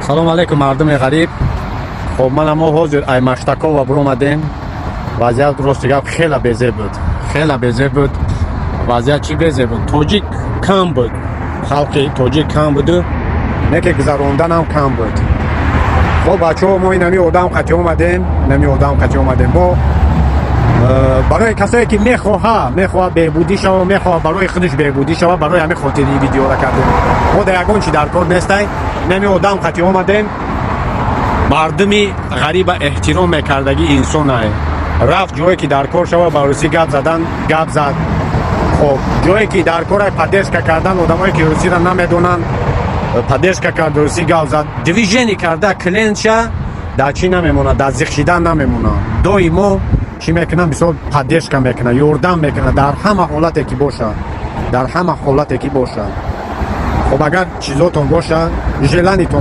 Салом алейкум, мардуми ғариб. Хоб, мана мо ҳозир ай Маштакова буромадем. Вазъият, рости гап, хела безеб буд, хела безеб буд вазъият. Чӣ безеб буд? Тоҷик кам буд, халқи тоҷик кам буду, не ки гузаронданам кам буд. Хоб, бачаҳо, мо инами одам қати омадем, инами одам қати омадем. Мо барои касое ки мехоҳа беҳбудӣ шава, мехоҳа барои худаш беҳбудӣ шава, барои ҳамин хотири ин видеора кардем. Мо дар ягон чи дар кор нестай. Инами одам қати омадем. Мардуми ғариба эҳтиром мекардагӣ инсонае. Рафт ҷое ки дар кор шава, ба русӣ гап задан, гап зад. Хоб, ҷое ки дар кора поддержка кардан одамое ки русиро намедонанд, поддержка кард, русӣ гап зад, движение карда. Клиентша дар чӣ намемонад, дар зиқ шидан намемонад. Доимо чӣ мекунад? Мисол, поддержка мекунад, ёрдам мекунад дар ҳама ҳолате ки бошад, дар ҳама ҳолате ки бошад. Хоб, агар чизотон бошад, желание тон.